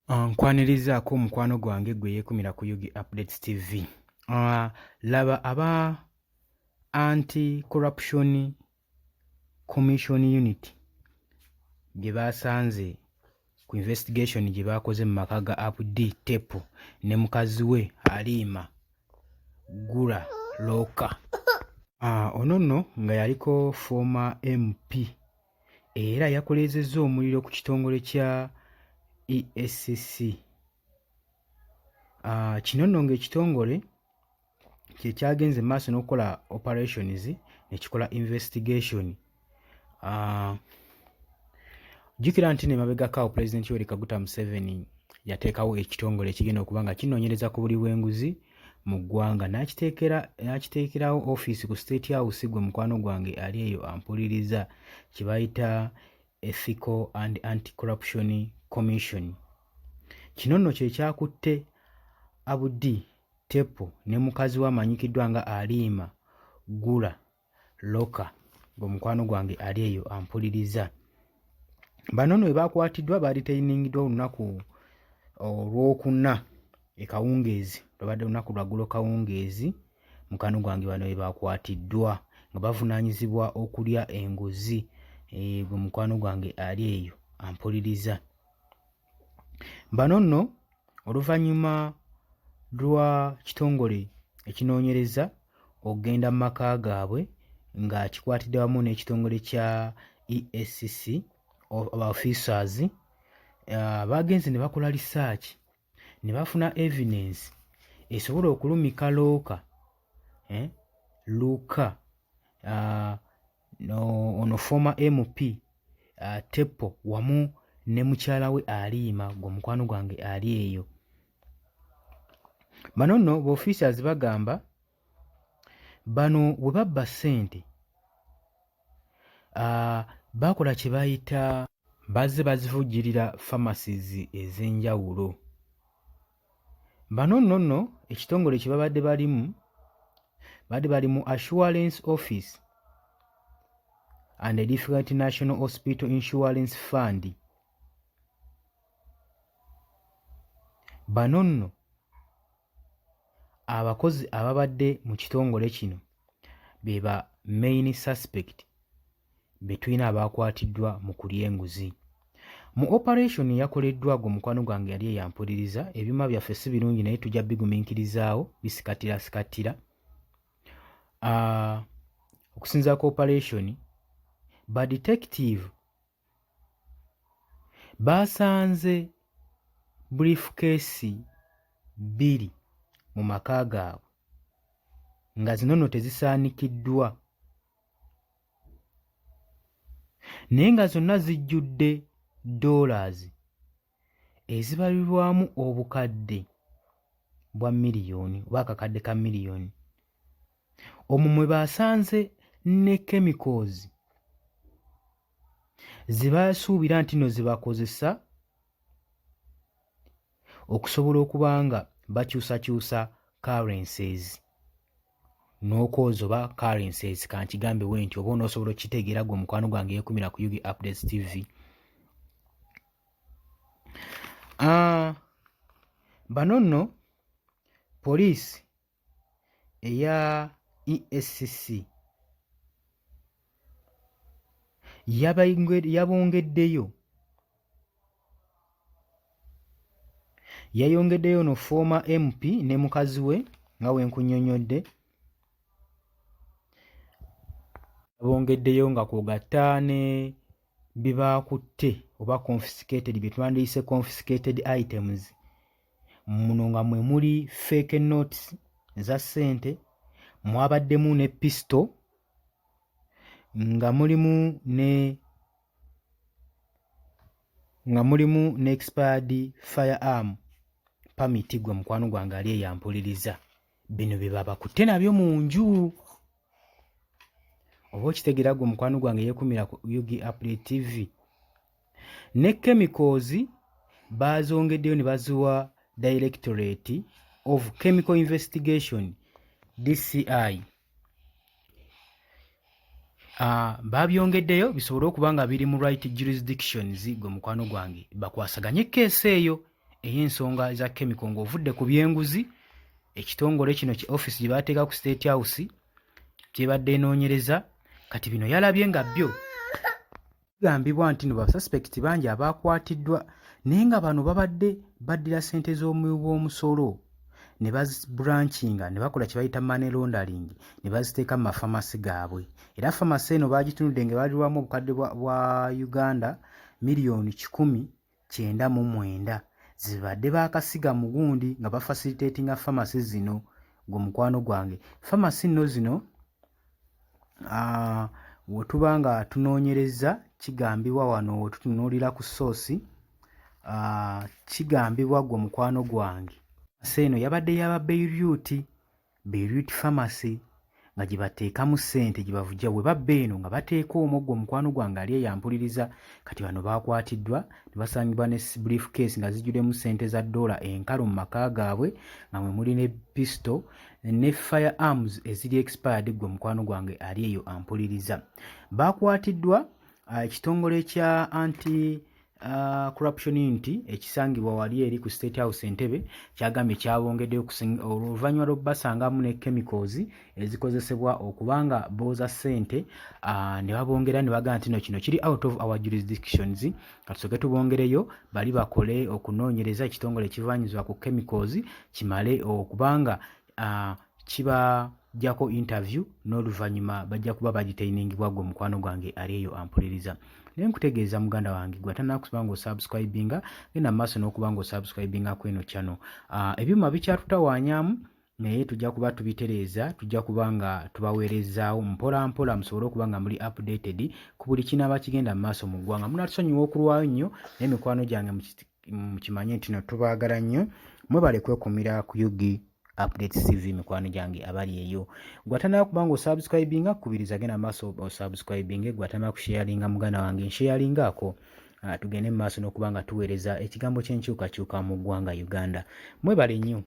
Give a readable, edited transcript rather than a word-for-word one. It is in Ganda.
Nkwanirizaako mukwano gwange gwe yeekumira ku Ug Updates TV. Laba aba Anti Corruption Commission Unit bye baasanze ku investigation gye baakoze mu maka ga Abdi Tepo ne mukazi we Halima Gura Looka. Ono nno nga yaliko former MP era yakoleezezza omuliro ku kitongole kya EACC. Kino nno ng'ekitongole kye kyagenze mu maaso n'okukola operations ne kikola investigation. Jjukira nti nemabegako awo Pulezidenti Yoweri Kaguta Museveni yateekawo ekitongole ekigenda okuba nga kinoonyereza ku buli bw'enguzi mu ggwanga n'akiteekerawo ofiisi ku State House. Gwe mukwano gwange ali eyo ampuliriza, kye bayita Ethical and Anti-Corruption Commission. Kino nno kye kyakutte Abdi Tepo ne mukazi we amanyikiddwa nga Aliima Gula Loka. Gwe mukwano gwange ali eyo ampuliriza, bano nno bwe bakwatiddwa baritainingiddwa olunaku olwokuna ekawungeezi, lwabadde lunaku lwaggulo kawungeezi. Mukwano gwange, bano bwe bakwatiddwa nga bavunaanyizibwa okulya enguzi. Gwe mukwano gwange ali eyo ampuliriza, bano nno oluvannyuma lwa kitongole ekinoonyereza okugenda mu maka gaabwe nga kikwatidde wamu n'ekitongole kya EACC officers, bagenze ne bakola research ne bafuna evidence esobola okulumika Looka, Luka, ono former MP Tepo wamu ne mukyala we Aliima. Gwe mukwano gwange ali eyo, bano nno ba officers bagamba bano bwe babba ssente, bakola kye bayita bazze bazivujjirira pharmacies ez'enjawulo. Bano nno ekitongole kye babadde balimu, badde bali mu Assurance Office and different National Hospital Insurance Fund. Bano nno abakozi ababadde mu kitongole kino be ba main suspect be tulina abaakwatiddwa mu kulya enguzi. Mu operation eyakoleddwa, gwe mukwano gwange yali eyampuliriza, ebyuma byaffe si birungi naye tujja bigumiikirizaawo, bisikatira sikatira. Okusinziira ku operation, ba detective baasanze briefcase bbiri mu maka gaabwe nga zino nno tezisaanikiddwa naye nga zonna zijjudde dollars ezibalirwamu obukadde bwa miliyoni oba akakadde ka miliyoni. Omwo mwe baasanze ne chemicals ze basuubira nti nno ze bakozesa okusobola okuba nga bakyusakyusa currencies n'okwoza oba currencies, kankigambe we nti oba onoosobola okukitegeera gwe mukwano gwange yeekumira ku Ug Updates TV. Bano nno poliisi eya EACC yabongeddeyo, yayongeddeyo no former MP ne mukazi we nga we nkunnyonnyodde, yabongeddeyo nga kw'ogatta ne bye baakutte oba confiscated, bye twandiyise confiscated items. Muno nga mwe muli fake notes eza ssente, mwabaddemu ne pistol, nga mulimu ne expired firearm permit. Gwe mukwano gwange ali eyampuliriza, bino bye babakutte nabyo mu nju, oba okitegeera gwe mukwano gwange yeekumira ku Ug Update TV. Ne chemicals baazongeddeyo ne baziwa Directorate of Chemical Investigation, DCI. Babyongeddeyo bisobole okuba nga biri mu right jurisdictions, gwe mukwano gwange, bakwasaganye keesi eyo. ey'ensonga za chemical ng'ovudde ku byenguzi. Ekitongole kino ki office gye bateeka ku State House kyebadde enoonyereza. Kati bino yalabye nga byo bigambibwa nti no basuspect bangi abakwatiddwa, naye nga bano babadde baddira ssente z'omuwi w'omusolo ne bazibrankinga ne bakola kye bayita money laundering ne baziteeka mu mafamasi gaabwe. Era famasi eno bagitunudde nga balirwamu obukadde bwa Uganda 199,000,000 zibadde baakasiga mu gundi nga bafacilitatinga famasi zino. Gwe mukwano gwange, famasi nno zino wetuba nga tunoonyereza, kigambibwa wano wetutunuulira ku source, kigambibwa, gwe mukwano gwange, famasi eno yabadde yaba Beirut, Beirut Pharmacy, nga gye bateekamu ssente gye bavujja bwe babba eno nga bateeka omwo. Gwe omukwano gwange ali eyampuliriza, kati bano baakwatiddwa ne basangibwa ne brief case nga zijjuddemu ssente za ddoola enkalu mu maka gaabwe, nga mwe muli ne pistol ne fire arms eziri expired. Gwe mukwano gwange ali eyo ampuliriza, baakwatiddwa ekitongole kya anti corruption unit ekisangibwa wali eri ku State House Entebbe. Kyagambye kyabongeddeyo oluvannyuma lw'okubasangamu ne chemicals ezikozesebwa okubanga booza ssente, ne babongera ne bagamba nti no kino kiri out of our jurisdictions, katusooke tubongereyo bali bakole okunoonyereza. Ekitongole ekivunaanyizibwa ku chemicals kimale okubanga kibajjako interview, n'oluvannyuma bajja kuba bagitainingibwa. Gwe mukwano gwange ali eyo ampuliriza, naye nkutegeeza muganda wange, gwe atanakuba nga osubscribinga, genda mu maaso n'okuba nga osubscribinga ku eno channel. Ebyuma bikyatutawaanyaamu, naye tujja kuba tubitereeza, tujja kuba nga tubaweerezaawo mpola mpola musobole okuba nga muli updated ku buli kinaaba kigenda mu maaso mu ggwanga. Munatusonyiwa okulwayo nnyo, naye mikwano gyange mukimanye nti no tubaagala nnyo. Mwebale kwekumira ku UG Updates TV. Mikwano gyange abali eyo, gwatanaba kuba nga osubscribinga, kubiriza genda maaso osubscribinge. Gwatanaba kusharinga, muganda wange, nsharingaako, tugende mu maaso n'okuba nga tuweereza ekigambo ky'enkyukakyuka mu ggwanga Uganda. Mwebale nnyo.